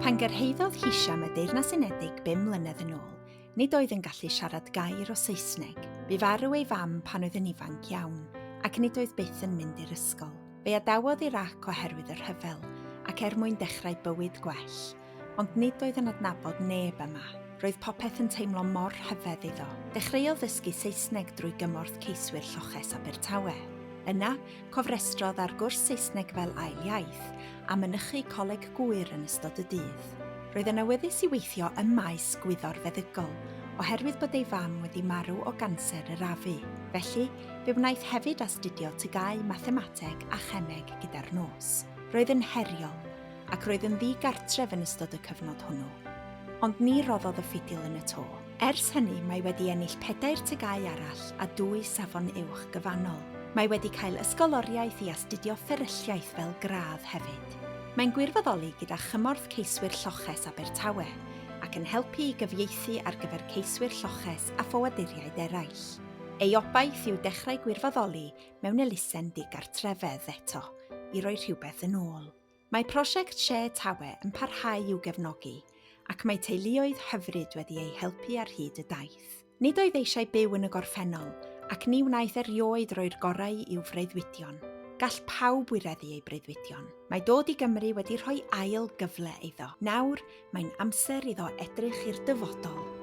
Pan gyrhaeddodd Hisham y Deyrnas Unedig bum mlynedd yn ôl, nid oedd yn gallu siarad gair o Saesneg. Bu farw ei fam pan oedd yn ifanc iawn, ac nid oedd byth yn mynd i'r ysgol. Fe adawodd Irac oherwydd y rhyfel, ac er mwyn dechrau bywyd gwell. Ond nid oedd yn adnabod neb yma. Roedd popeth yn teimlo mor rhyfedd iddo. Dechreuodd ddysgu Saesneg drwy gymorth ceiswyr lloches Abertawe. Yna, cofrestrodd ar gwrs Saesneg fel ail iaith, a mynychu Coleg Gŵyr yn ystod y dydd. Roedd yn awyddus i weithio ym maes gwyddor feddygol, oherwydd bod ei fam wedi marw o ganser yr afu. Felly, fe wnaeth hefyd astudio TGAU Mathemateg a Chemeg gyda'r nos. Roedd yn heriol, ac roedd yn ddi-gartref yn ystod y cyfnod hwnnw. Ond ni roddodd y ffidil yn y to. Ers hynny, mae wedi ennill pedair TGAU arall a dwy safon uwch gyfannol. Mae wedi cael ysgoloriaeth i astudio fferylliaeth fel gradd hefyd. Mae'n gwirfoddoli gyda chymorth ceiswyr lloches Abertawe, ac yn helpu i gyfieithu ar gyfer ceiswyr lloches a ffoaduriaid eraill. Ei obaith yw dechrau gwirfoddoli mewn elusen digartrefedd eto, i roi rhywbeth yn ôl. Mae prosiect Share Tawe yn parhau i'w gefnogi, ac mae teuluoedd hyfryd wedi eu helpu ar hyd y daith. Nid oedd eisiau byw yn y gorffennol, ac ni wnaeth erioed roi'r gorau i'w freuddwydion. Gall pawb wireddu eu breuddwydion. Mae dod i Gymru wedi rhoi ail gyfle iddo. Nawr, mae'n amser iddo edrych i'r dyfodol.